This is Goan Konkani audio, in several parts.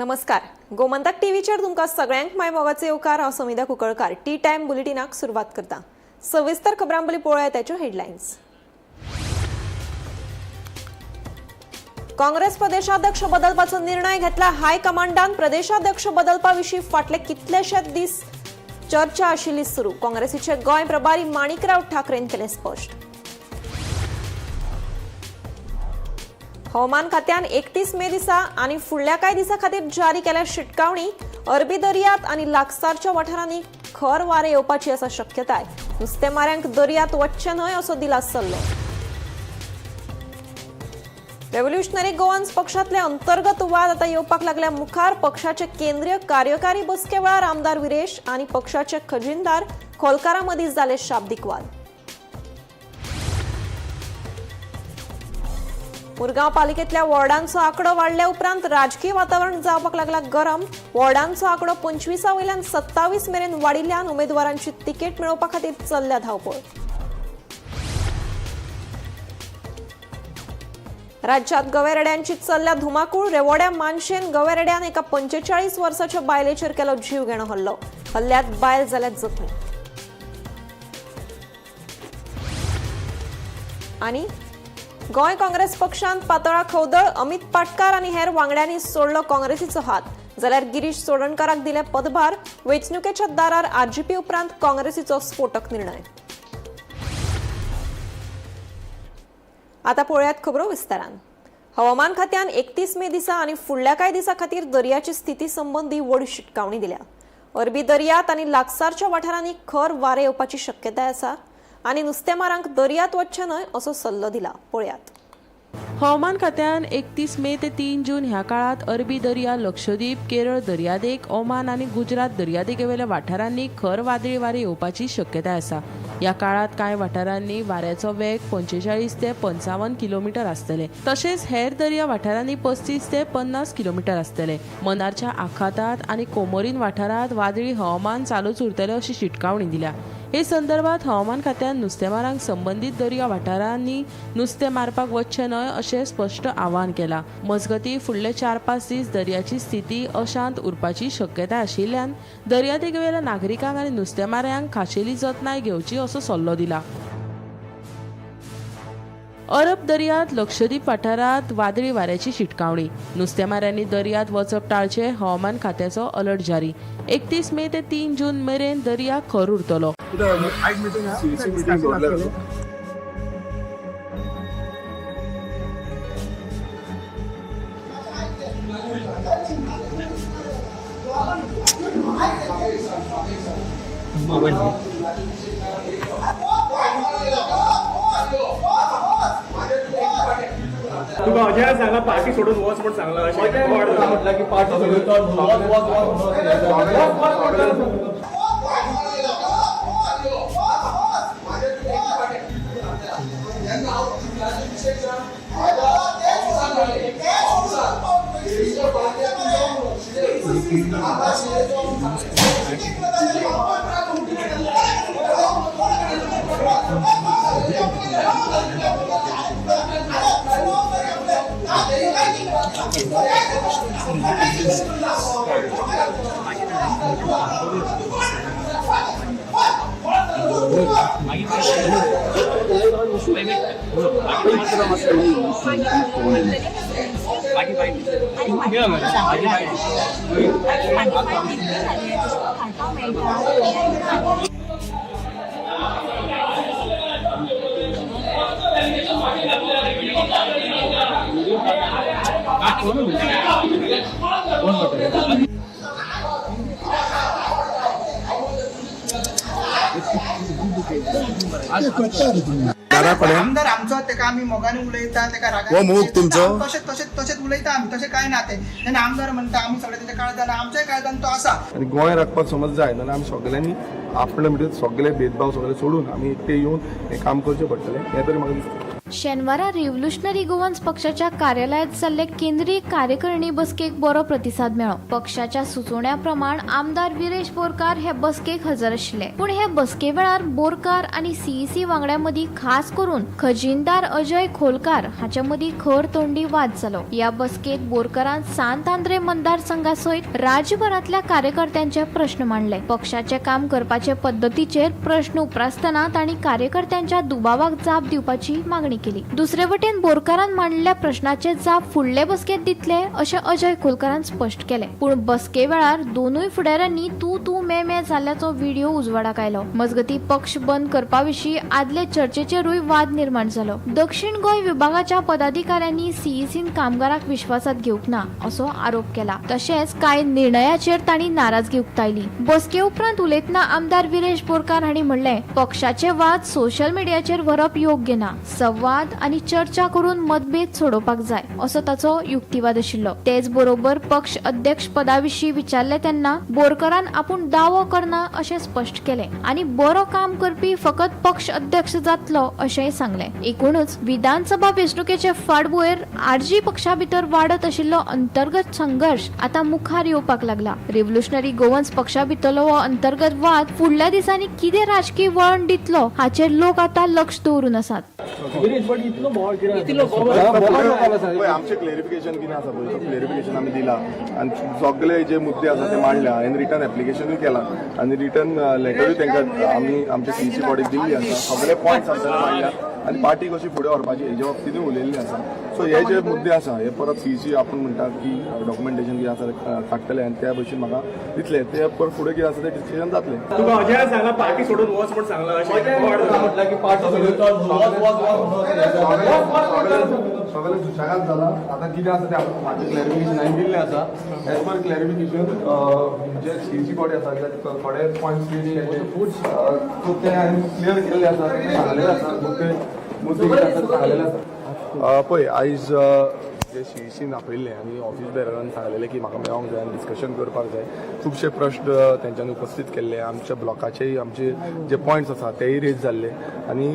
नमस्कार, गोमंतक टीव्हीचेर तुमकां सगळ्यांक माय मोगाचे येवकार. हांव समिधा कुंकळकार टी टायम बुलेटिनाक सुरवात करता. सविस्तर खबरां पळोवया त्याच्यो हेडलायन्स. काँग्रेस प्रदेशाध्यक्ष बदलपाचो निर्णय घेतला हायकमांडान. प्रदेशाध्यक्ष बदलपा विशीं फाटले कितलेशेच दीस चर्चा आशिल्ली सुरू. काँग्रेसीचे गोंय प्रभारी माणिकराव ठाकरेन केलें स्पश्ट. हवामान खात्यान 31 मे दिसा आनी फुडल्या कांय दिसां खातीर जारी केल्या शिटकावणी. अरबी दर्यांत आनी लागसारच्या वाठारांनी खर वारें येवपाची आसा शक्यताय. नुस्तेमाऱ्यांक दर्यांत वचचें न्हय असो दिला सल्लो. रेव्होल्युशनरी गोवन्स पक्षातले अंतर्गत वाद आता येवपाक लागल्या मुखार. पक्षाचे केंद्रीय कार्यकारी बसके वेळार आमदार विरेश आनी पक्षाचे खजिनदार खोलकारा मदीं जाले शाब्दीक वाद. मुरगांव पालिकेतल्या वॉर्डांचो आंकडो वाडल्या उपरांत राजकीय वातावरण जावपाक लागला गरम. वॉर्डांचो आंकडो 25 वयल्यान 27 मेरेन वाडिल्ल्यान उमेदवारांची तिकेट मेळोवपा खातीर चल्ल्या धांवपळ. राज्यात गवेरेड्यांची चल्ल्या धुमाकूळ. रेवोड्या मानशेन गवेरेड्यान एका 45 वर्साच्या बायलेचेर केलो जीवघेणो हल्लो. हल्ल्यात बायल जाल्या जखमी. आनी गोंय काँग्रेस पक्षांत पातळा खवदळ. अमित पाटकार आनी हेर वांगड्यांनी सोडलो काँग्रेसीचो हात, जाल्यार गिरीश चोडणकाराक दिले पदभार. वेंचणुकेच्या दारार आरजीपी उपरांत काँग्रेसीचो स्फोटक निर्णय. आता पळोवयात खबरो विस्तारान. हवामान खात्यान 31 मे दिसा आनी फुडल्या कांय दिसां खातीर दर्याची स्थिती संबंदी व्हड शिटकावणी दिल्या. अरबी दर्यांत आनी लागसारच्या वाठारांनी खर वारें येवपाची शक्यताय आसा आनी नुस्तेमारांक दर्यांत वचचें न्हय असो सल्लो दिला. पळयात. हवामान खात्यान 31 मे ते 3 जून ह्या काळात अरबी दर्या, लक्षद्वीप, केरळ दर्यादेग, ओमान आनी गुजरात दर्यादेगेवेल्या वाठारांनी खर वादळी वारें येवपाची शक्यताय आसा. ह्या काळात कांय वाठारांनी वाऱ्याचो वेग 45 ते 55 किलोमिटर आसतले. तशेंच हेर दर्या वाठारांनी 35 ते 50 किलोमिटर आसतले. मनारच्या आखातात आनी कोमोरीन वाठारांत वादळी हवामान चालूच उरतले अशी शिटकावणी दिल्या. हे संदर्भात हवामान खात्यान नुस्तेमारांक संबंदीत दर्या वाठारांनी नुस्तें मारपाक वचचें न्हय अशें स्पश्ट आवाहन केलां. मजगतीं, फुडले 4-5 दीस दर्याची स्थिती अशांत उरपाची शक्यताय आशिल्ल्यान दर्यादेगेवेल्या नागरिकांक आनी नुस्तेमाऱ्यांक खाशेली जतनाय घेवची असो सल्लो दिला. अरब दर्यांत, लक्षद्वीप वाठारांत वादळी वाऱ्याची शिटकावणी. नुस्तेमाऱ्यांनी दर्यांत वचप टाळचें. हवामान खात्याचो अलर्ट जारी. 31 मे ते 3 जून मेरेन दर्या खर उरतलो. तुका अजय सांगला पार्टी सोडून वच म्हण सांगला अशें. म्हटलं की पार्टी सोडून वच वच वच. आमदार आमचो, तेका आमी मोगान उलयता, तेका रागान हो मोग तुमचो? तशें तशें तशेंच उलयता आमी, तशें कांय ना तें. तेन्ना आमदार म्हणटा आमी सगळे तेच्या काळजान, आमच्याय काळजान तो आसा. आनी गोंय राखपाक समज जाय जाल्यार आमी सगळ्यांनी आपले म्हणजे सगळे भेदभाव सगळे सोडून आमी एकटे येवन हें काम करचें पडटलें, हें तरी म्हाका दिसता. शेनवारा रिव्होल्युशनरी गोवन्स पक्षाच्या कार्यालयात जाल्ले केंद्रीय कार्यकारिणी बसकेक बरो प्रतिसाद मेळ्ळो. पक्षाच्या सुचोवण्या प्रमाण आमदार विरेश बोरकार हे बसकेक हजर आशिल्ले. पूण हे बसके वेळार बोरकार आनी सीईसी वांगड्यां मदीं, खास करून खजिनदार अजय खोलकार हाचे मदीं खर तोंडी वाद जालो. ह्या बसकेत बोरकारान सांत आंद्रे मतदारसंघा सयत राज्यभरांतल्या कार्यकर्त्यांचे प्रश्न मांडले. पक्षाचे काम करपाचे पद्दतीचेर प्रश्न उप्रासतना तांणी कार्यकर्त्यांच्या दुबावाक जाप दिवपाची मागणी केली. दुसरे वटेन बोरकारान मांडलेल्या प्रश्नाचे जाप फुडले बसकेत दितले अशें अजय खोलकारान स्पश्ट केलें. पूण बसके वेळार दोनूय फुडाऱ्यांनी तू तू मे मे जाल्ल्याचो व्हिडिओ उजवाडाक आयलो. मजगती, पक्ष बंद करपा विशीं आदले चर्चेचेरूय वाद निर्माण जालो. दक्षिण गोंय विभागाच्या पदाधिकाऱ्यांनी सीईसीन कामगाराक विश्वासात घेवंक ना असो आरोप केला. तशेंच कांय निर्णयाचेर तांणी नाराजगी उक्तायली. बसके उपरांत उलयतना आमदार विरेश बोरकार हांणी म्हणलें, पक्षाचे वाद सोशल मिडियाचेर व्हरप योग्य ना. संवाद आनी चर्चा करून मतभेद सोडोवपाक जाय असो ताचो युक्तिवाद आशिल्लो. तेच बरोबर पक्ष अध्यक्ष पदाविशीं विचारले तेन्ना बोरकरान आपूण दावो करना अशें स्पश्ट केलें आनी बरो काम करपी फकत पक्ष अध्यक्ष जातलो अशेंय सांगलें. एकूणच विधानसभा वेंचणुकेचे फाटभुंयेर आरजी पक्षा भितर वाडत आशिल्लो अंतर्गत संघर्ष आतां मुखार येवपाक लागला. रिव्होल्युशनरी गोवन्स पक्षा भितरलो हो अंतर्गत वाद फुडल्या दिसांनी कितें राजकीय वळण दितलो हाचेर लोक आतां लक्ष दवरून आसात. गिरीश, बट इतलो बोवाळ कित्याक? इतलो बोवाळ. पळय, आमचें क्लेरिफिकेशन कितें आसा पळय, तो क्लेरिफिकेशन आमी दिला आनी सगळे जे मुद्दे आसा ते मांडल्या. हांवें रिटर्न एप्लिकेशनूय केलां आनी रिटर्न लेटरूय तांकां आमी आमच्या सीईसी बॉडीक दिल्ली आसा. सगळे पॉयंट्स आमच्यानी मांडल्या आनी पार्टी कशी फुडें व्हरपाची हेजे बाबतींतूय उलयल्ली आसा. सो हे जे मुद्दे आसा हे परत सीईसी आपूण म्हणटा की डॉक्युमेंटेशन कितें आसा ते काडटले आनी त्या भशेन म्हाका दितले. ते परत फुडें कितें आसा तें डिसिजन जातलें. तुका अजयान सांगला पार्टी सोडून वच म्हूण सांगला अशें. म्हटलं की पार्टी सोडून वच वच वच. सगळें सुशेगाद जाला. आतां कितें आसा तें म्हाजें क्लॅरिफिकेशन हांवें दिल्लें आसा. एज पर क्लॅरिफिकेशन जे सीईसी बॉडी आसा, कित्याक थोडे पॉयंट्स केल्ले, सो ते हांवें क्लियर केल्ले आसा, सांगलेले आसा, मुद्दे मुद्दे कितें आसा ते सांगलेले आसा. पळय, आयज जे सीईसीन आपयल्लें आनी ऑफीस बेररान सांगलेलें की म्हाका मेळोंक जाय आनी डिस्कशन करपाक जाय. खुबशे प्रश्न तेंच्यांनी उपस्थीत केल्ले. आमच्या ब्लॉकाचेय आमचे जे पॉयंट्स आसा तेय रेज जाल्ले आनी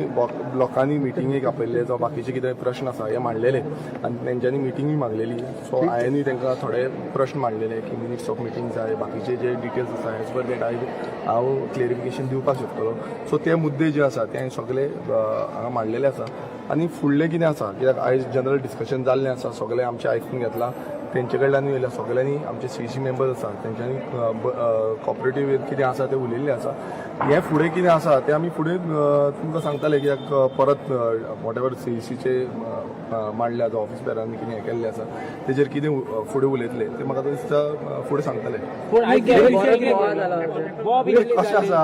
ब्लॉकांनी मिटिंगेक आपयल्ले, जावं बाकीचे कितें प्रश्न आसा हे मांडलेले आनी तेंच्यांनी मिटिंगूय मागलेली. सो हांवेंनूय तांकां थोडे प्रश्न मांडलेले की मिनिट्स ऑफ मिटींग जाय, बाकीचे जे डिटेल्स आसा, एज पर that हांव क्लेरिफिकेशन दिवपाक शकतलो. सो ते मुद्दे जे आसा ते हांवें सगळे हांगा मांडलेले आसा आनी फुडलें कितें आसा, कित्याक आयज जनरल डिस्कशन जाल्लें आसा, सगळें आमचें आयकून घेतलां तेंचे कडल्यानूय येयल्या. सगळ्यांनी आमचे सीईसी मेंबर्स आसा तेंच्यांनी कॉपरेटीव कितें आसा तें उलयल्लें आसा. हें फुडें कितें आसा तें आमी फुडें तुमकां सांगतले, कित्याक परत what ever सीईसीचे मांडल्या जावं ऑफीस बेरांनी कितें हें केल्लें आसा तेजेर कितें फुडें उलयतले तें म्हाका दिसता फुडें सांगतले. कशें आसा,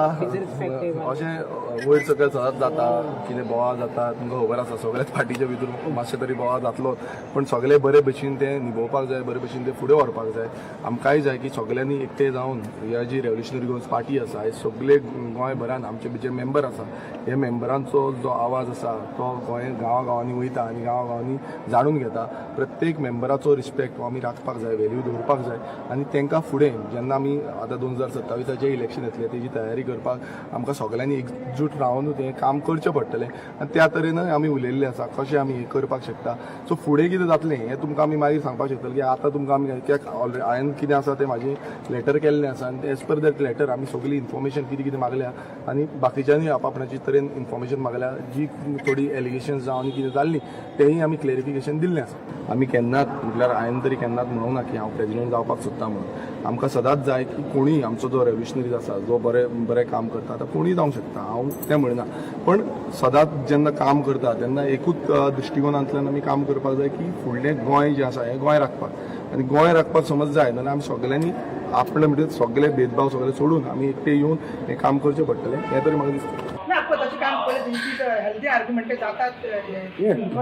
अशें वयर सकयल सदांच जाता. कितें बोवाळ जाता तुमकां खबर आसा. सगळ्याच पार्टीच्या भितर मातशें तरी बोवाळ जातलो, पण सगळे बरे भशेन तें निभोवपाक जाय, बरे भशेन तें फुडें व्हरपाक जाय. आमकांय जाय की सगळ्यांनी एकटे जावन ह्या जी रेव्होल्युशनरी गोवन्स पार्टी आसा, हे सगळे गोंयभरान आमचे जे मेंबर आसा, हे मेंबरांचो जो आवाज आसा तो गोंय गांवा गांवांनी वयता आनी गांवा गांवांनी जाणून घेता. प्रत्येक मेंबराचो रिस्पेक्ट हो आमी राखपाक जाय, व्हॅल्यू दवरपाक जाय आनी तांकां फुडें जेन्ना आमी आतां 2027चें इलेक्शन येतलें, तेजी तयारी करपाक आमकां सगळ्यांनी एकजूट रावनूच हें काम करचें पडटलें आनी त्या तरेनय आमी उलयल्लें आसा कशें आमी हें करपाक शकता. सो फुडें कितें जातलें हें तुमकां आमी मागीर सांगपाक शकतले की आतां तुमकां आमी, कित्याक ऑलरेडी हांवें कितें आसा तें म्हाजें लेटर केल्लें आसा आनी एज पर that letter आमी सगळी इन्फॉर्मेशन कितें कितें मागल्या आनी बाकीच्यांनी आप आपणाची तरेन इन्फॉर्मेशन मागल्या. जी थोडी एलिगेशन्स जावं आनी कितें जाल्लीं तेंय आमी क्लेरिफिकेशन दिल्लें आसा. आमी केन्नाच, म्हटल्यार हांवें तरी केन्नाच म्हणूंक ना की हांव प्रेजिडेंट जावपाक सोदता म्हणून. आमकां सदांच जाय की कोणूय आमचो जो रेव्होल्युशनरीज आसा, जो बरें बरें काम करता, आतां कोणूय जावंक शकता, हांव तें म्हणना, पण सदांच जेन्ना काम करता तेन्ना एकूच दृश्टिकोनांतल्यान आमी काम करपाक जाय की फुडलें गोंय जें आसा हें गोंय राखपाक. आनी गोंय राखपाक समज जाय जाल्यार आमी सगल्यांनी आपले म्हणजे सगळे भेदभाव सगळे सोडून आमी एकटे येवन हें काम करचें पडटलें, हें तरी म्हाका दिसता. ना, पळय, तशें काम पळयलें तेंची हेल्दी आर्ग्युमेंट जातात.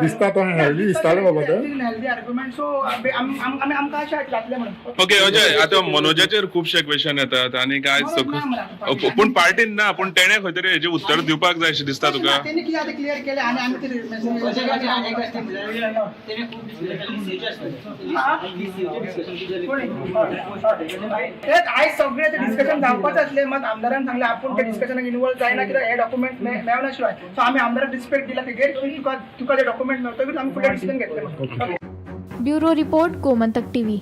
दिसता तो healthy दिसतालें बाबा ते. हेल्दी आर्ग्युमेंट, सो आमी आमकां अशें जातलें म्हणून. ओके अजय, आता मनोजाचेर खुबशे क्वेश्चन येतात आनी काय मनोज ना म्हणा. पूण पार्टीन ना, पूण तेणे खंय तरी हेजें उत्तर दिवपाक जाय अशें दिसता तुका? तेणी कितें आतां क्लियर केलें आनी आमी ते तेच आयज सगळें ते डिस्कशन जावपाचें आसलें. मात आमदारान सांगलें आपूण ते डिस्कशनाक इनवॉल्व जायना, कित्याक हे डॉक्युमेंट मेळना शिवाय. सो आमी आमदाराक रिस्पेक्ट दिला तेगेर की तुका तुका जे डॉक्युमेंट मेळटकीर आमी फुडले डिसिजन घेतले म्हणून. Bureau report, Gomantak TV.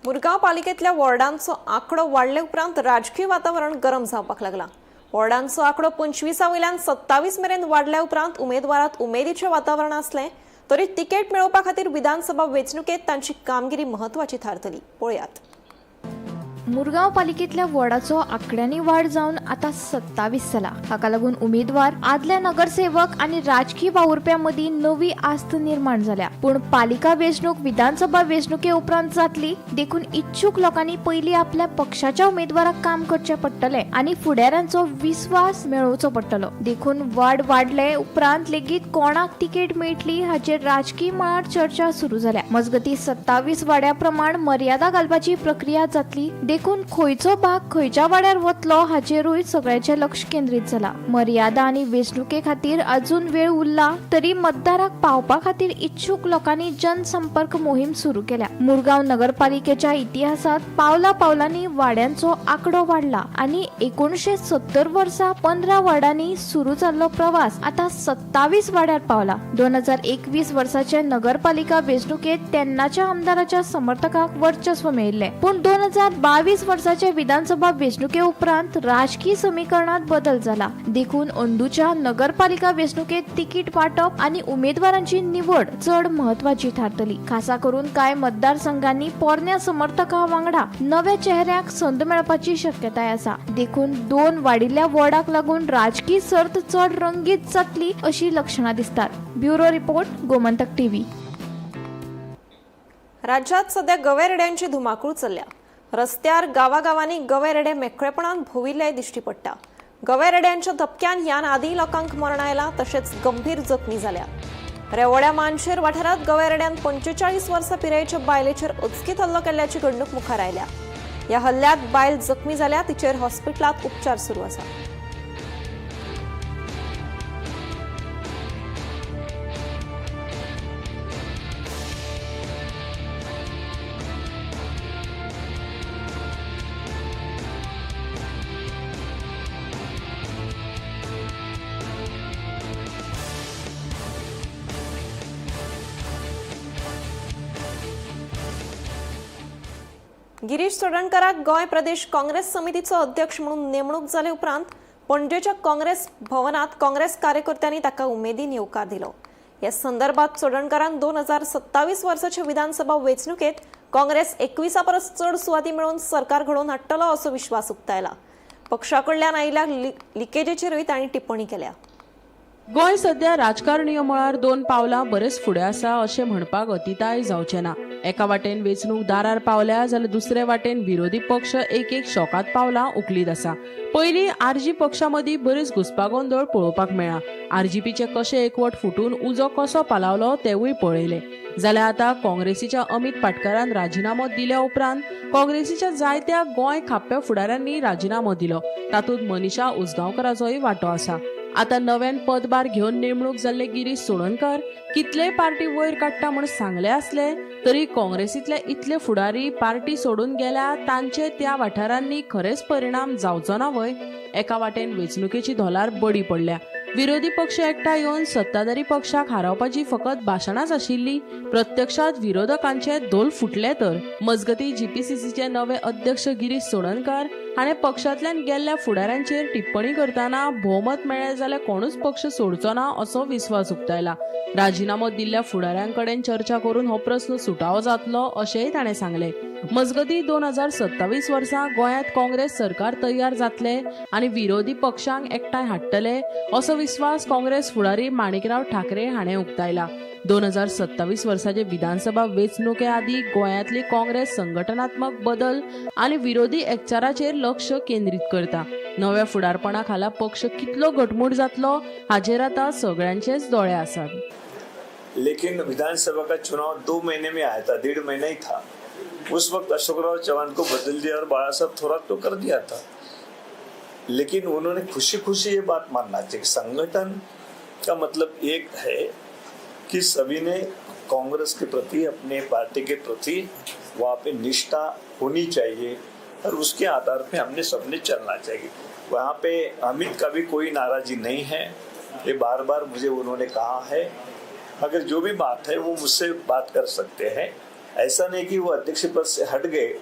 Murgaon पालिकेतल्या वॉर्डांचो आंकडो वाडले उपरांत राजकीय वातावरण गरम जावपाक लागला. वॉर्डांचो आंकडो 25 वयल्यान 27 मेरेन वाडल्या उपरांत उमेदवारात उमेदीचें वातावरण आसलें तरी तिकेट मेळोवपा खातीर विधानसभा वेंचणुकेत तांची कामगिरी म्हत्वाची थारतली. पळयात. मुरगांव पालिकेतल्या वॉर्डाचो आंकड्यांनी वाड जावन आतां 27 जाला. हाका लागून उमेदवार, आदले नगरसेवक आनी राजकी वावुरप्यां मदीं नवी आस्त निर्माण जाल्या. पूण पालिका वेंचणूक विधानसभा वेंचणुके उपरांत जातली, देखून इच्छूक लोकांनी पयलीं आपल्या पक्षाच्या उमेदवाराक काम करचें पडटलें आनी फुडाऱ्यांचो विस्वास मेळोवचो पडटलो. देखून वाड वाडले उपरांत लेगीत कोणाक तिकेट मेळटली हाचेर राजकी मळार चर्चा सुरू जाल्या. मजगतीं 27 वाड्या प्रमाण मर्यादा घालपाची प्रक्रिया जातली, देखून खंयचो भाग खंयच्या वाड्यार वतलो हाचेरूय सगळ्यांचें लक्ष केंद्रीत जाला. मर्यादा आनी वेंचणुके खातीर अजून वेळ उरला तरी मतदाराक पावपा खातीर इच्छूक लोकांनी जनसंपर्क मोहीम सुरू केल्या. मुरगांव नगरपालिकेच्या इतिहासात पावला पावलांनी वाड्यांचो आंकडो वाडला आनी 1970 वर्सा 15 वाड्यांनी सुरू जाल्लो प्रवास आतां 27 वाड्यार पावला. 2021 वर्साचे नगरपालिका वेंचणुकेत तेन्नाच्या आमदाराच्या समर्थकाक वर्चस्व मेळिल्लें, पूण 2022 वर्साचे विधानसभा वेंचणुके उपरांत राजकी समीकरणात बदल जाला. देखून अंदूच्या नगरपालिका वेंचणुकेत तिकीट वांटप आनी उमेदवारांची निवड चड म्हत्वाची थारतली. खासा करून कांय मतदारसंघांनी पोरण्या समर्थकां वांगडा नव्या चेहऱ्यांक संद मेळपाची शक्यताय आसा. देखून 2 वाडिल्ल्या वॉर्डाक लागून राजकी सर्त चड रंगीत जातली अशी लक्षणां दिसतात. Bureau report, Gomantak TV. राज्यात सध्या गवे रेड्यांची धुमाकूळ चल्ल्या. रस्त्यार गावागावांनी गवे रेडे मेकळेपणान भोंविल्ले दिश्टी पडटा. गवे रेड्यांच्या धपक्यान ह्यान आदीं लोकांक मरण आयलां, तशेंच गंभीर जखमी जाल्या. रेवोड्या मानशेर वाठारांत गवे रेड्यान 45 वर्सां पिरायेच्या बायलेचेर अचकीत हल्लो केल्ल्याची घडणूक मुखार आयल्या. ह्या हल्ल्यात बायल जखमी जाल्या, तिचेर हॉस्पिटलांत उपचार सुरू आसा. गिरीश चोडणकराक गोंय प्रदेश काँग्रेस समितीचो अध्यक्ष म्हणून नेमणूक जाले उपरांत पणजेच्या काँग्रेस भवनात काँग्रेस कार्यकर्त्यांनी ताका उमेदीन येवकार दिलो. ह्या संदर्भात चोडणकरान 2027 वर्साच्या विधानसभा वेंचणुकेत काँग्रेस 21 परस चड सुवाती मेळोवन सरकार घडोवन हाडटलो असो विश्वास उक्तायला. पक्षा कडल्यान आयिल्ल्या लिकेजेचेरूय तांणी टिप्पणी केल्या. गोंय सध्या राजकारणीय मळार 2 पावलां बरेच फुडें आसा अशें म्हणपाक अतिताय जावचें ना. एका वाटेन वेंचणूक दारार पावल्या जाल्यार दुसरे वाटेन विरोधी पक्ष एक एक शोकात पावलां उखलीत आसा. पयलीं आरजी पक्षा मदीं बरीच घुस्पागोंदळ पळोवपाक मेळ्ळा. आरजीपीचे कशे एकवट फुटून उजो कसो पालावलो तेवूय पळयलें. जाल्यार आतां काँग्रेसीच्या अमित पाटकारान राजिनामो दिल्या उपरांत काँग्रेसीच्या जायत्या गोंय खाप्या फुडाऱ्यांनी राजिनामो दिलो. तातूंत मनीषा उसगांवकाराचोय वांटो आसा. आतां नव्यान पदभार घेवन नेमणूक जाल्ले गिरीश चोडणकर कितलेय पार्टी वयर काडटा म्हूण सांगले आसले तरी काँग्रेसींतले इतले फुडारी पार्टी सोडून गेल्या तांचे त्या वाठारांनी खरेंच परिणाम जावचो ना व्हय? एका वाटेन वेंचणुकेची धोलार बडी पडल्या. विरोधी पक्ष एकठांय येवन सत्ताधारी पक्षाक हारोवपाची फकत भाशणाच आशिल्ली, प्रत्यक्षात विरोधकांचे धोल फुटले तर. मजगतीं जीपीसीसीचे नवे अध्यक्ष गिरीश चोडणकर हाणें पक्षांतल्यान गेल्ल्या फुडाऱ्यांचेर टिप्पणी करतना भोवमत मेळ्ळें जाल्यार कोणूच पक्ष सोडचो ना असो विस्वास उक्तायला. राजिनामो दिल्ल्या फुडाऱ्यांकडेन चर्चा करून हो प्रस्न सुटावो जातलो अशेंय ताणें सांगलें. मजगतीं 2027 वर्सा गोंयांत काँग्रेस सरकार तयार जातलें आनी विरोधी पक्षांक एकठांय हाडटले असो विस्वास काँग्रेस फुडारी माणिकराव ठाकरे हाणें उक्तायला. 2027 वर्साचे विधानसभा वेंचणुके आदीं गोंयांतली काँग्रेस संघटनात्मक बदल आनी विरोधी एकचाराचेर लक्ष केंद्रीत करता. नव्या फुडारपणा खाला पक्ष कितलो घटमूट जातलो हाचेर आतां सगळ्यांचेच दोळे आसात. लेकिन विधानसभा का चुनाव 2 महीने में आया था, 1.5 महीना ही था. उस वक्त अशोकराव चौहान को बदल दिया और बाला साहब थोरात को कर दिया था. लेकिन उन्होंने खुशी खुशी ये बात मानना चाहिए। संगठन का मतलब एक है कि सभी ने कांग्रेस के प्रति, अपने पार्टी के प्रति वहाँ पे निष्ठा होनी चाहिए। और उसके आधार पे हमने सबने चलना चाहिए। वहाँ पे अमित का भी कोई नाराजी नहीं है, ये बार बार मुझे उन्होंने कहा है। अगर जो भी बात है वो मुझसे बात कर सकते हैं। ऐसा नहीं कि वो अध्यक्ष पद से हट गए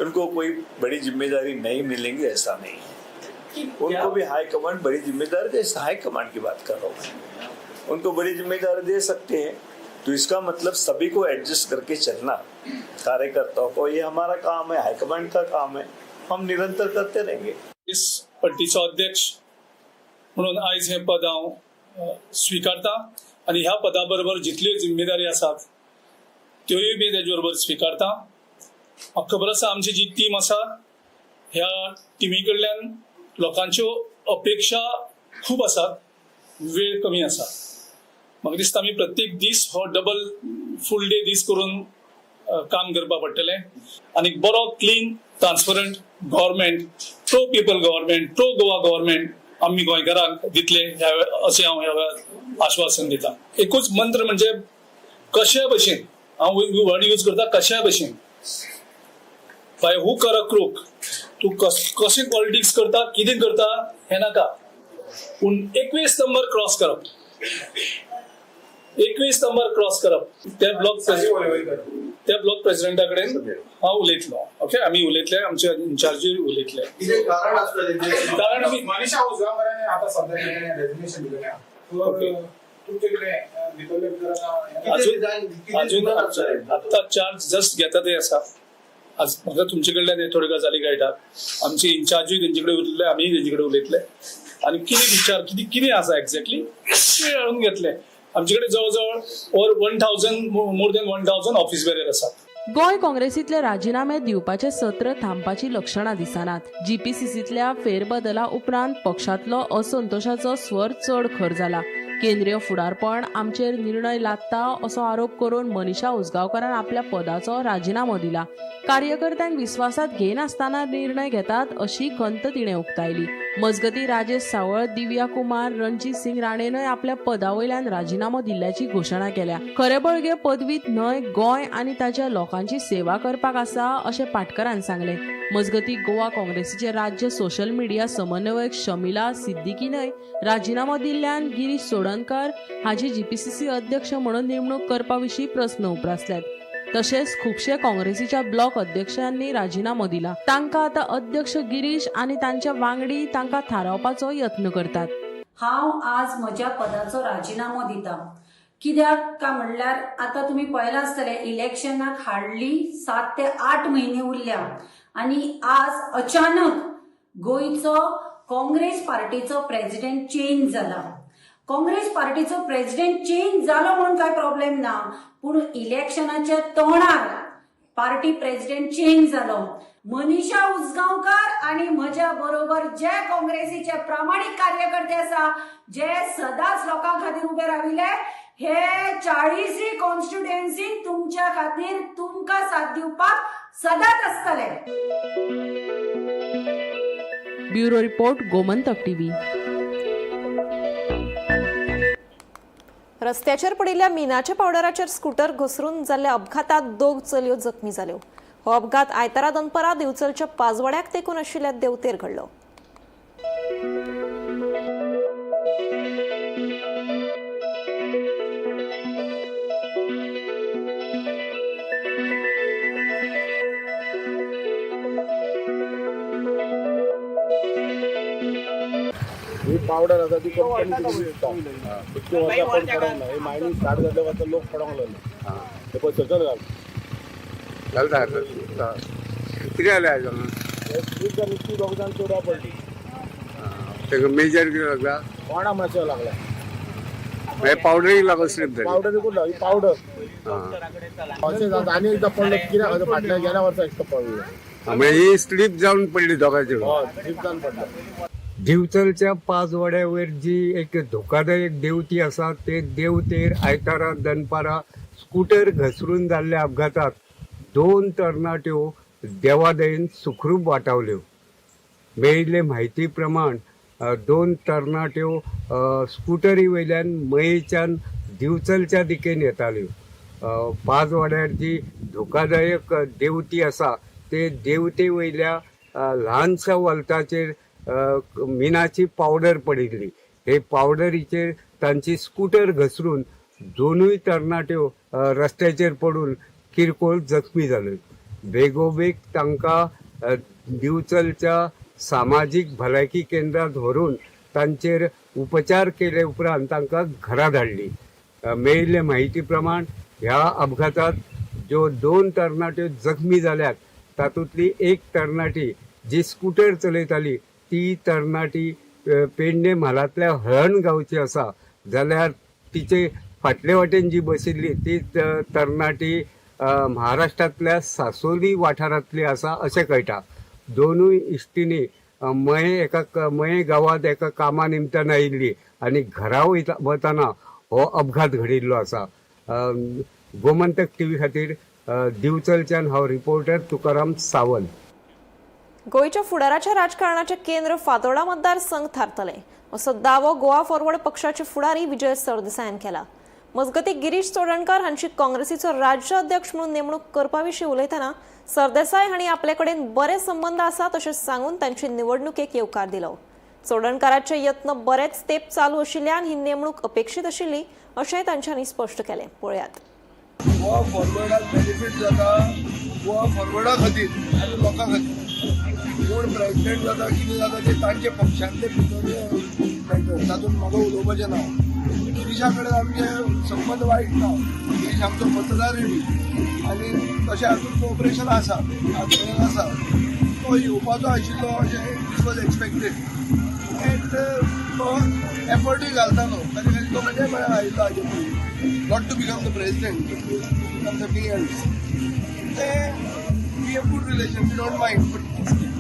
उनको कोई बड़ी जिम्मेदारी नहीं मिलेंगी, ऐसा नहीं है। उनको भी हाईकमांड बड़ी जिम्मेदारी दे, हाईकमांड की बात कर रहा हूँ मैं, उनको बड़ी जिम्मेदारी दे सकते हैं। तो इसका मतलब सभी को एडजस्ट करके चलना कार्यकर्ताओं को, ये हमारा काम है, हाईकमांड का काम है, हम निरंतर करते रहेंगे। इस पट्टीचो अध्यक्ष म्हणून आयज हें पद हांव स्विकारता आनी ह्या पदा बरोबर जितल्यो जिम्मेदारी आसात त्योय बी तेजे बरोबर स्विकारता। म्हाका खबर आसा आमची जी टीम आसा ह्या टिमी कडल्यान लोकांच्यो अपेक्षा खूब आसात, वेळ कमी आसा। म्हाका दिसता आमी प्रत्येक दीस हो डबल फूल डे दीस करून काम करपाक पडटलें आनी बरो clean transparent government, pro people government, pro Goa government आमी गोंयकारांक दितले ह्या अशें हांव ह्या वेळार आश्वासन दिता। एकूच मंत्र म्हणजे कशे भशेन, हांव वर्ड यूज करता कशा भशेन, बाय हूक ऑर अ क्रूक, तूं कशें पॉलिटिक्स करता कितें करता हें नाका, पूण 21 नंबर क्रॉस करप, 21 नंबर क्रॉस करप। त्या ब्लॉक प्रेसिडेंटा कडेन हांव उलयतलो, ओके, आमी उलयतले, आमचे इन्चार्जूय उलयतले। कारण आसतलें कारण आमी मनीषा उजगांवकरांनी आता सध्या रेजिग्नेशन दिलेलें ओके. तुमचे कितें भितरले भितर अजून अजून आत्तां चार्ज जस्ट घेता ते आसा। आज म्हाका तुमचे कडल्यान हे थोड्यो गजाली कळटा। आमचे इन्चार्जूय तेंचे कडेन उलयतले, आमीय तेंचे कडेन उलयतले आनी कितें विचार कितें कितें आसा एक्झॅक्टली ते हाडून घेतले। आमचे कडेन जवळ जवळ over 1000 more than 1000 office bearer आसात। गोंय काँग्रेसीतले राजिनामे दिवपाचे सत्र थांबपाची लक्षणां दिसनात। जीपीसीसीतल्या फेरबदला उपरांत पक्षांतलो असंतोषाचो स्वर चड खर जाला। केंद्रीय फुडारपण आमचेर निर्णय लादता असो आरोप करून मनीषा उजगांवकारान आपल्या पदाचो राजिनामो दिला। कार्यकर्त्यांक विस्वासात घेनासतना निर्णय घेतात अशी खंत तिणें उक्तायली। मजगती राजेश सावळ, दिव्या कुमार, रणजीत सिंग राणेनय आपल्या पदा वयल्यान राजिनामो दिल्ल्याची घोशणा केल्या। खरें बळगें पदवीत न्हय, गोंय आनी ताच्या लोकांची सेवा करपाक आसा अशें पाटकरान सांगलें। मजगती गोवा काँग्रेसीचे राज्य सोशल मिडिया समन्वयक शमिला सिद्दीकीनय राजिनामो दिल्ल्यान गिरीश चोडणकर हाजी जीपीसीसी अध्यक्ष म्हणून नेमणूक करपा विशीं प्रस्न उप्रासल्यात। तशेंच खुबशे काँग्रेसीच्या ब्लॉक अध्यक्षांनी राजिनामो दिला। तांकां आतां अध्यक्ष गिरीश आनी तांच्या वांगडी तांकां थारावपाचो यत्न करतात। हांव आज म्हज्या पदाचो राजिनामो दिता, कित्याक काय म्हणल्यार आतां तुमी पळयलां आसतलें इलेक्शनाक हार्डली 7 ते 8 म्हयने उरल्या आनी आज अचानक गोंयचो काँग्रेस पार्टीचो प्रेसिडेंट चेंज जाला। काँग्रेस पार्टीचो प्रेसिडेंट चेंज जालो म्हणून काय प्रॉब्लेम ना, पूण इलेक्शनाच्या तोंडार पार्टी प्रेसिडेंट चेंज जालो। मनीषा उजगांवकर आणि म्हज्या बरोबर जे काँग्रेसीचे प्रामाणीक कार्यकर्ते आसा, जे सदांच लोकां खातीर उबे राविले, हे 40 कॉन्स्टिट्युएन्सीन तुमच्या खातीर तुमकां साथ दिवपाक सदांच आसतले। Bureau report, Gomantak TV. रस्त्याचेर पडिल्ल्या मिनाच्या पावडराचेर स्कूटर घसरून जाल्ल्या अपघातात 2 चलयो जखमी जाल्यो। हो अपघात आयतारा दनपरां दिवचलच्या पाजवाड्याक तेंकून आशिल्ल्या देवतेर घडलो। ही पावडर आसा ती कंपनी दिता, इतके वर्सां कोण पडोंक ना। ही मायनींग स्टार्ट जाल्या वर्सा लोक पडोंक लागले, ते पळय सकयल घाल घालता कितें जालें आयज एक जाण ती दोग जाण चोडवा पडली। ताका मेजर कितें लागला? कोणा मातसो लागला, मागीर पावडरीक लागून स्लीप जाली। पावडरीकूच लागली पावडर अशें जाता। आनी एकदां पडलो कित्याक फाटल्या गेल्या वर्सा एकदां पडलो, म्हणजे ही स्लीप जावन पडली दोगांची। हय स्लीप जावन पडलो। दिवचलच्या पाजवाड्या वयर जी एक धोकादायक देवती आसा ते देवतेर आयतारा दनपारा स्कूटर घसरून जाल्ल्या अपघातात 2 तरणाट्यो देवादयेन सुखरूप वाटावल्यो। मेळिल्ले म्हायती प्रमाण 2 तरणाट्यो स्कुटरी वयल्यान मयेच्यान दिवचलच्या दिकेन येताल्यो। पाजवाड्यार जी धोकादायक देवती आसा ते देवते वयल्या ल्हानशा वल्ताचेर मिनाची पावडर पडिल्ली. हे पावडरीचेर तांची स्कूटर घसरून दोनूय तरणाट्यो रस्त्याचेर पडून किरकोळ जखमी जाल्यो. बेगोबेग तांकां दिवचलच्या सामाजीक भलायकी केंद्रात व्हरून तांचेर उपचार केले उपरांत तांकां घरा धाडली. मेळिल्ले म्हायती प्रमाण ह्या अपघातात ज्यो 2 तरणाट्यो जखमी जाल्यात तातूंतली एक तरणाटी जी स्कूटर चलयताली ती तरणाटी पेडणे म्हालांतल्या हळण गांवची आसा, जाल्यार तिचे फाटले वाटेन जी बशिल्ली ती तरणाटी महाराष्ट्रांतल्या सासोली वाठारांतली आसा अशें कळटा. दोनूय इश्टिणी मये गांवांत एका कामा निमतान आयिल्ली आनी घरा वतना हो अपघात घडिल्लो आसा. गोमंतक टीव्ही खातीर दिवचलच्यान हांव रिपोर्टर तुकाराम सावंत. गोंयच्या फुडाराच्या राजकारणाचें केंद्र फातोर्डा मतदारसंघ थारतले असो दावो गोवा फॉरवर्ड पक्षाचे फुडारी विजय सरदेसायान केला. मजगतीं गिरीश चोडणकर हांची काँग्रेसीचो राज्य अध्यक्ष म्हणून नेमणूक करपा विशीं उलयतना सरदेसाय हांणी आपले कडेन बरे संबंद आसात अशें सांगून तांची निवडणुकेक येवकार दिलो. चोडणकाराचे यत्न बरेच तेंप चालू आशिल्ल्यान ही नेमणूक अपेक्षीत आशिल्ली अशेंय तांच्यांनी स्पश्ट केलें. पळयात. गोवा फॉरवर्डाक बेनिफीट जाता, गोवा फॉरवर्डा खातीर आनी लोकां खातीर. कोण प्रेजिडेंट जाता कितें जाता ते तांचे पक्षांतले भितर मॅटर, तातूंत म्हाका उलोवपाचें ना. गिरीशा कडेन आमचे संबंद वायट ना, गिरीश आमचो मतदारूय बी आनी तशें हातूंत कोऑपरेशन आसा, आजपर्यंत आसा. तो येवपाचो आशिल्लो अशें this was expected and तो एफर्टूय घालता न्हू, ताचे खातीर तो म्हणजे म्हळ्यार आयिल्लो हाजे पयलीं not to become the president, to become something else. ते we have good relation, we don't mind, but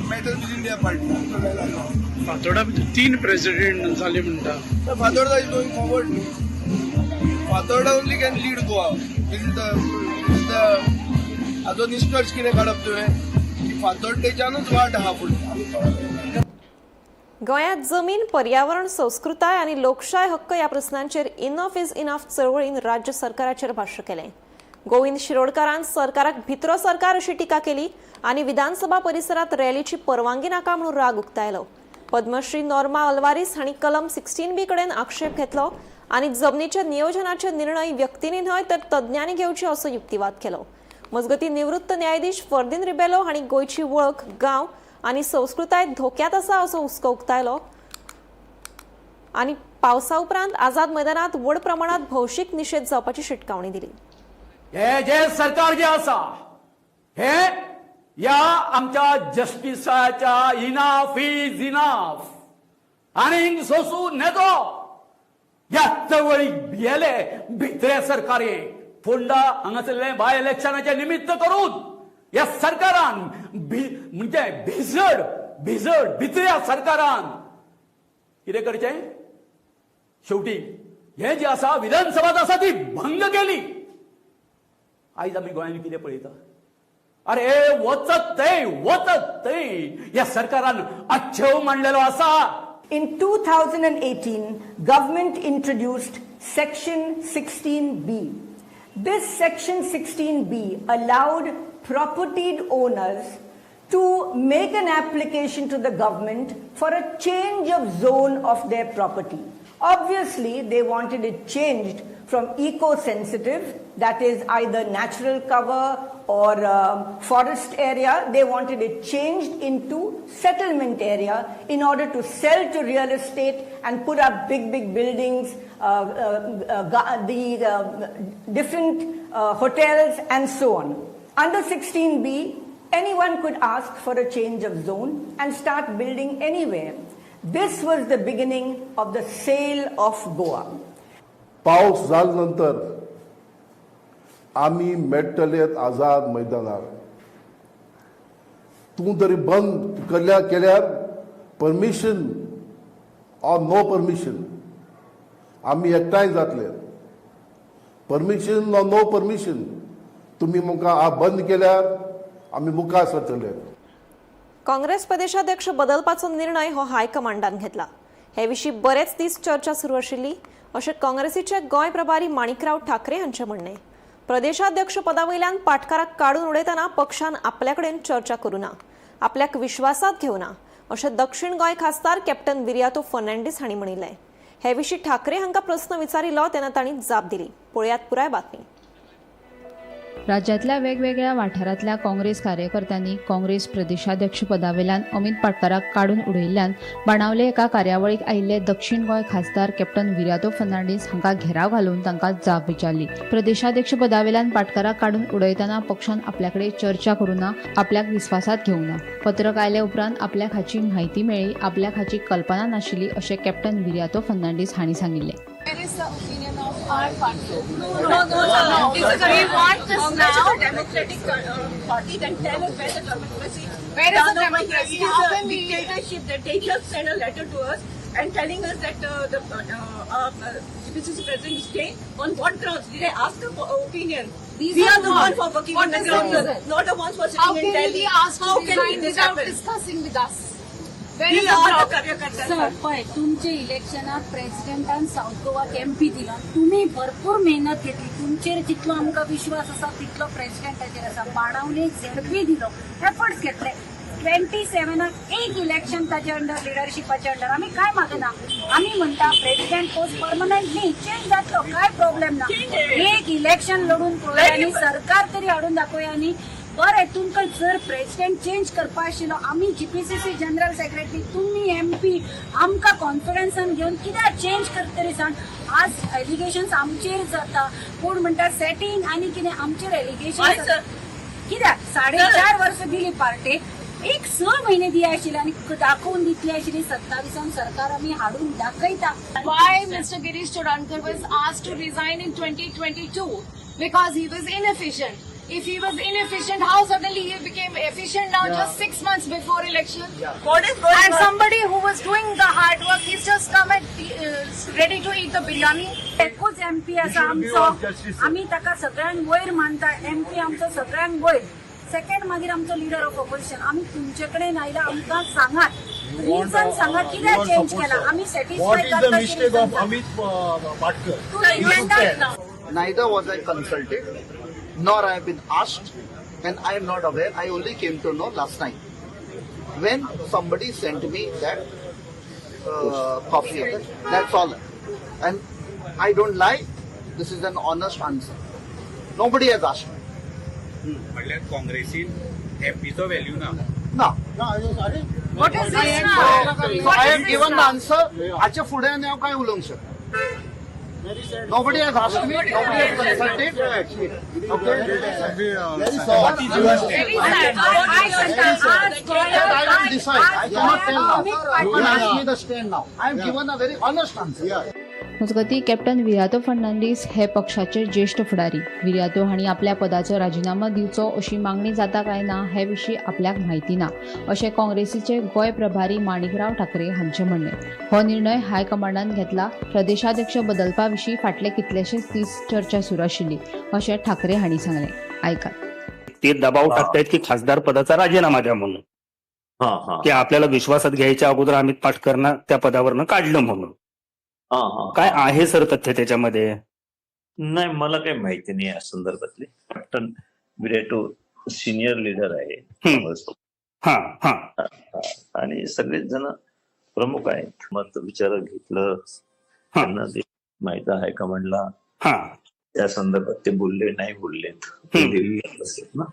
matter within their party. आमचो काय लागना. फातोर्डा भितर 3 प्रेसिडेंट जाले म्हणटा. Fatorda is going forward न्हू. Fatorda only can lead Goa. This is the हाजो निश्कर्श कितें काडप तुवें की फातोर्डेच्यानूच वाट आहा फुडें. गोंयांत जमीन, पर्यावरण, संस्कृताय आनी लोकशाय हक्क ह्या प्रस्नांचेर इनफ is enough चळवळीन राज्य सरकाराचेर भाश्य केलें. गोविंद शिरोडकारान सरकाराक भितरो सरकार अशी टिका केली आनी विधानसभा परिसरात रॅलीची परवानगी नाका म्हणून राग उक्तायलो. पद्मश्री नॉर्मा अल्वारीस हांणी कलम 16B कडेन आक्षेप घेतलो आनी जमनीच्या नियोजनाचे निर्णय व्यक्तींनी न्हय तर तज्ञांनी घेवचे असो युक्तिवाद केलो. मजगतीं निवृत्त न्यायाधीश फर्दीन रिबेलो हांणी गोंयची वळख, गांव आनी संस्कृताय धोक्यात आसा असो हुस्को उक्तायलो आनी पावसा उपरांत आझाद मैदानात व्हड प्रमाणात भौशीक निशेध जावपाची शिटकावणी दिली. हे जे सरकार जे आसा हे या आमच्या जस्टिसाच्या इनाफ is enough आनी सोसूं नेजो. ह्या चळवळीक भियेले भितरे सरकार हे फोंडा हांगासरले बाय इलेक्शनाचे निमित्त करून ह्या सरकारान म्हणजे भिजड भिजड भितऱ्या सरकारान कितें करचें, शेवटी हे जे आसा विधानसभा आसा ती भंग केली. आयज आमी गोंयांत कितें पळयता, अरे वचत थंय वचत थंय ह्या सरकारान अच्छेव मांडलेलो आसा. In 2018, government introduced Section 16B. This Section 16B allowed property owners to make an application to the government for a change of zone of their property. Obviously, they wanted it changed from eco-sensitive, that is either natural cover or forest area. They wanted it changed into settlement area in order to sell to real estate and put up big, big buildings, the different hotels and so on. Under 16B, anyone could ask for a change of zone and start building anywhere. This was the beginning of the sale of Goa. पावस जाल नंतर आमी मेळटले आझाद मैदानार. तूं तरी बंद केल्या केल्यार परमिशन ऑर नो परमिशन आमी एकठांय जातले. परमिशन ऑर नो परमिशन तुमी मुखार बंद केल्यार आमी मुखार सरतले. काँग्रेस प्रदेशाध्यक्ष बदलपाचो निर्णय हो हायकमांडान घेतला. हे विशीं बरेच दीस चर्चा सुरू आशिल्ली अशें काँग्रेसीचे गोंय प्रभारी माणिकराव ठाकरे हांचें म्हणणें. प्रदेशाध्यक्ष पदा वयल्यान पाटकाराक काडून उडयतना पक्षान आपल्या कडेन चर्चा करूं ना. आपल्याक विश्वासात घेवना अशें दक्षिण गोंय खासदार कॅप्टन विरियातो फर्नांडीस हांणी म्हणिल्लें. हे विशीं ठाकरे हांकां प्रस्न विचारिल्लो तेन्ना तांणी जाप दिली. पळयात पुराय बातमी. राज्यांतल्या वेगवेगळ्या वाठारांतल्या काँग्रेस कार्यकर्त्यांनी काँग्रेस प्रदेशाध्यक्ष पदावेल्यान अमित पाटकाराक काडून उडयिल्ल्यान बाणावले एका कार्यावळीक आयिल्ले दक्षिण गोंय खासदार कॅप्टन विरियातो फर्नांडीस हांकां घेराव घालून तांकां जाप विचारली. प्रदेशाध्यक्ष पदावेल्यान पाटकाराक काडून उडयतना पक्षान आपल्याकडे चर्चा करूं ना, आपल्याक विस्वासात घेवंक ना. पत्रक आयले उपरांत आपल्याक हाची म्हायती मेळ्ळी, आपल्याक हाची कल्पना नाशिल्ली अशें कॅप्टन विरियातो फर्नांडीस हांणी सांगिल्लें. Where is the opinion of our party? No. We want this now. Democratic party, then tell us where the democracy. Where is the democracy? How can we dictatorship that they just send a letter to us and telling us that the GPCC president is staying? On what grounds? Did they ask the opinion? These we are the what? ones for working What on the is the ground, reason? not the ones for How sitting in can Delhi. we ask How to can resign this without happen? discussing with us? Where We is the are the problem? कार्यकर्ते. सर पळय तुमचे इलेक्शनाक प्रेसिडेंटान सावथ गोवाक एमपी दिला, तुमी भरपूर मेहनत घेतली, तुमचेर जितलो आमकां विश्वास आसा तितलो प्रेसिडेंटाचेर आसा. बाणावले झेडपी दिलो, एफर्ट्स घेतले. 27 एक इलेक्शन ताच्या अंडर, लिडरशिपाच्या अंडर. आमी काय मागना, आमी म्हणटा प्रेसिडेंट पोस्ट परमनंट न्ही, चेंज जातलो, काय प्रॉब्लेम ना. एक इलेक्शन लढून पळोवया आनी सरकार तरी हाडून दाखोवया. आनी बरें तुमकां जर प्रेसिडेंट चेंज करपा आशिल्लो, आमी जीपीसीसी जनरल सेक्रेटरी, तुमी एमपी, आमकां कॉन्फिडन्सान घेवन कित्याक चेंज करतरी सांग. आज एलिगेशन्स आमचेर जाता, कोण म्हणटा सेटींग आनी कितें आमचेर एलिगेशन कित्याक. 4.5 वर्सां दिली पार्टेक, एक 6 म्हयने दिय आशिल्ले आनी दाखोवन दितली आशिल्ली. 27 सरकार आमी हाडून दाखयता. Why Mr. Girish Chodankar was asked to resign in 2022? Because he was inefficient. If he was inefficient, how suddenly he became efficient now just 6 months before election? Yeah. What is going And on? Somebody who was doing the hard work, he's just come and ready to eat the biryani. एकूच एमपी आसा आमचो, आमी ताका सगळ्यांक वयर मानता. एमपी आमचो सगळ्यांक वयर, सेकंड मागीर आमचो लिडर ऑफ ऑपोजिशन. आमी तुमचे कडेन आयला, आमकां सांगात रिजन, सांगात कित्याक चेंज केला. आमी सॅटिस्फाय करता. Patkar? Neither was I consulted, nor I have been asked, and I am not aware. I only came to know last night when somebody sent me that copy of it. That's all. And I don't lie. This is an honest answer. Nobody has asked me. म्हणल्यार काँग्रेसीन एमपीचो व्हॅल्यू ना. No. What is this now? So I have given the answer. हाचे फुडें आनी हांव काय उलोवंक शकता? Nobody has asked me. Nobody has consulted. Okay. Very sad. That I will decide. I cannot tell now. You can ask me the stand now. I have given a very honest answer. मजगतीं, कॅप्टन विरियातो फर्नांडीस हे पक्षाचे ज्येश्ठ फुडारी. विरियातो हांणी आपल्या पदाचो राजिनामो दिवचो अशी मागणी जाता काय ना हे विशीं आपल्याक म्हायती ना अशें काँग्रेसीचे गोंय प्रभारी माणिकराव ठाकरे हांचें म्हणणें. हो निर्णय हायकमांडान घेतला. प्रदेशाध्यक्ष बदलपा विशीं फाटले कितलेशेच दीस चर्चा सुरू आशिल्ली अशें ठाकरे हांणी सांगलें. आयकात. ते दबाव टाकतायत की खासदार पदाचा राजीनामा द्या म्हणून, की आपल्याला विश्वासात घ्यायच्या अगोदर अमित पाटकरना त्या पदावरनं काढलं म्हणून. काय आहे सर तथ्य त्याच्यामध्ये? नाही, मला काही माहिती नाही या संदर्भातली. कॅप्टन विरेटो सिनियर लीडर आहे आणि सगळेच जण प्रमुख आहेत. मत विचार घेतलं त्यांना, ते माहित आहे हायकमांडला, त्या संदर्भात ते बोलले नाही बोलले ते असेल ना.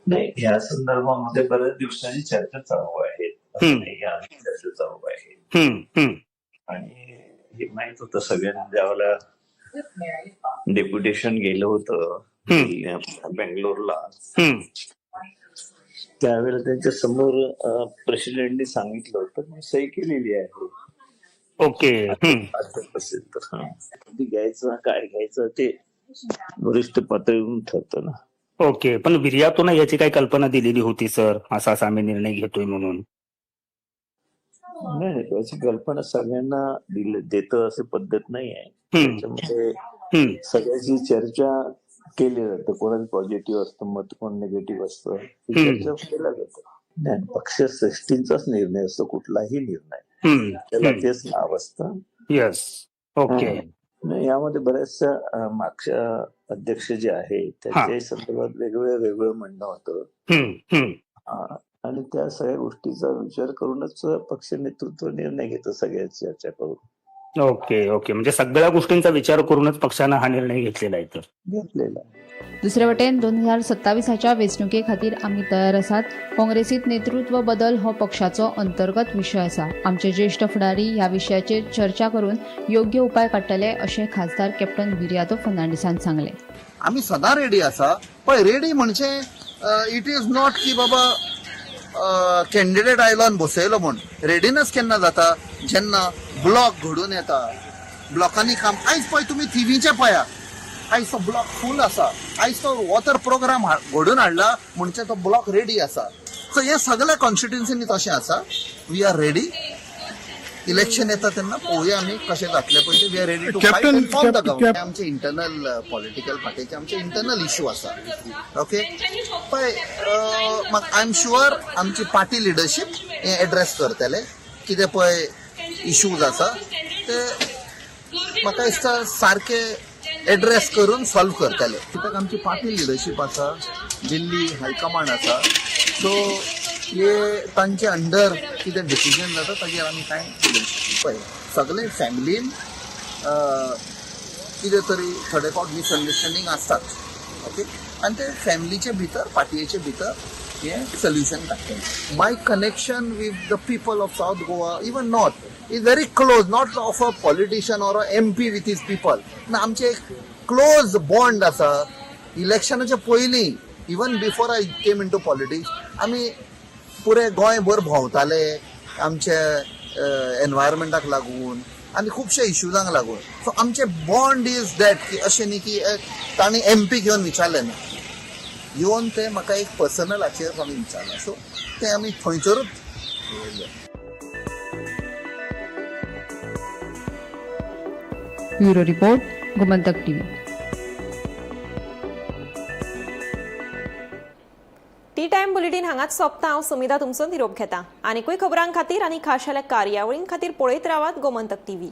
नाही, ह्या संदर्भामध्ये बऱ्याच दिवसांची चर्चा चालू आहे, चर्चा चालू आहे आणि हे माहित होतं सगळ्यांना. ज्यावेळेला डेप्युटेशन गेलं होतं बेंगलोरला, त्यावेळेला त्यांच्या समोर प्रेसिडेंटनी सांगितलं होतं, मी सही केलेली आहे. ओके. असेल तर कधी घ्यायचं काय घ्यायचं ते वरिष्ठ पातळीवरून ठरतं ना. ओके, पण विर्यातोनं याची काही कल्पना दिलेली होती सर, असा असा आम्ही निर्णय घेतोय म्हणून? नाही, त्याची कल्पना सगळ्यांना देतं अशी पद्धत नाही आहे. त्याच्यामध्ये सगळ्याची चर्चा केली जाते. कोणाचं पॉझिटिव्ह असतं मत, कोण निगेटिव्ह असतं, चर्चा केल्या जातं. नाही, पक्षश्रेष्ठींचाच निर्णय असतो कुठलाही निर्णय, त्याला तेच नाव असतं. येस, ओके. यामध्ये बऱ्याचशा मागच्या अध्यक्ष जे आहे त्यांच्याही संदर्भात वेगवेगळं वेगळं म्हणणं होतं. आणि त्या सगळ्या गोष्टीचा विचार करूनच पक्ष नेतृत्व निर्णय घेतं सगळ्याची चर्चा करून. ओके ओके, म्हणजे सगळ्या गोष्टींचा विचार करूनच पक्षानं हा निर्णय घेतलेला आहे तर घेतलेला. दुसरे वटेन 2027च्या वेंचणुके खातीर आमी तयार आसात. काँग्रेसीत नेतृत्व बदल हो पक्षाचो अंतर्गत विशय आसा. आमचे ज्येष्ठ फुडारी ह्या विशयाचेर चर्चा करून योग्य उपाय काडटले अशें खासदार कॅप्टन विरियातो फर्नांडीसान सांगलें. आमी सदां रेडी आसा. पळय, रेडी म्हणजे it is not की बाबा कॅन्डिडेट आयलो आनी बसयलो म्हूण. रेडिनस केन्ना जाता? जेन्ना ब्लॉक घडून येता, ब्लॉकांनी काम. आयज पळय तुमी थिवीचें पळया, आयज तो ब्लॉक फूल आसा. आयज तो वॉटर प्रोग्राम घडून हाडला म्हणजे तो ब्लॉक रेडी आसा. सो हे सगळ्या कॉन्स्टिट्युन्सीनी तशें आसा. We are ready. Election येता तेन्ना पळोवया आमी कशें जातलें पळय तें. We are ready to fight and form the government. आमचे इंटरनल पॉलिटिकल पार्टीचे आमचे इंटरनल इशू आसा. ओके, पळय, I am sure आमची पार्टी लिडरशीप हें एड्रेस करतले. कितें पळय इशूज आसा ते म्हाका दिसता सारके एड्रेस करून सॉल्व करतले. कित्याक आमची पार्टी लिडरशीप आसा, दिल्ली हायकमांड आसा. सो हे तांचे अंडर कितें डिसिजन जाता ताजेर आमी कांय उलोवंक शकना. पळय, सगळे फॅमिलीन कितें तरी थोडे फावट मिसअंडरस्टँडींग आसतात. ओके, आनी ते फॅमिलीचे भितर, पार्टयेचे भितर हें सोल्युशन काडटले. My connection with the people of South Goa, even north, is very close. Not of a politician or a MP with his people. ना, आमचे एक क्लोज बॉन्ड आसा. इलेक्शनाच्या पयलीं, even before I came into politics, आमी पुरे गोंयभर भोंवताले आमचे एनवायरमेंटाक लागून आनी खुबशे इश्यूजांक लागून. सो आमचे बॉन्ड is that की अशें न्ही की तांणी एमपी घेवन विचारलें ना, येवन ते म्हाका एक पर्सनलाचेर आमी विचारलां. सो तें आमी थंयसरूच दवरलें. Bureau report, Gomantak TV. Tea time bulletin हांगाच सोंपता. हांव समिता तुमचो निरोप घेता. आनीकूय खबरां खातीर आनी खाशेल्या कार्यावळीं खातीर पळयत रावात गोमंतक टीव्ही.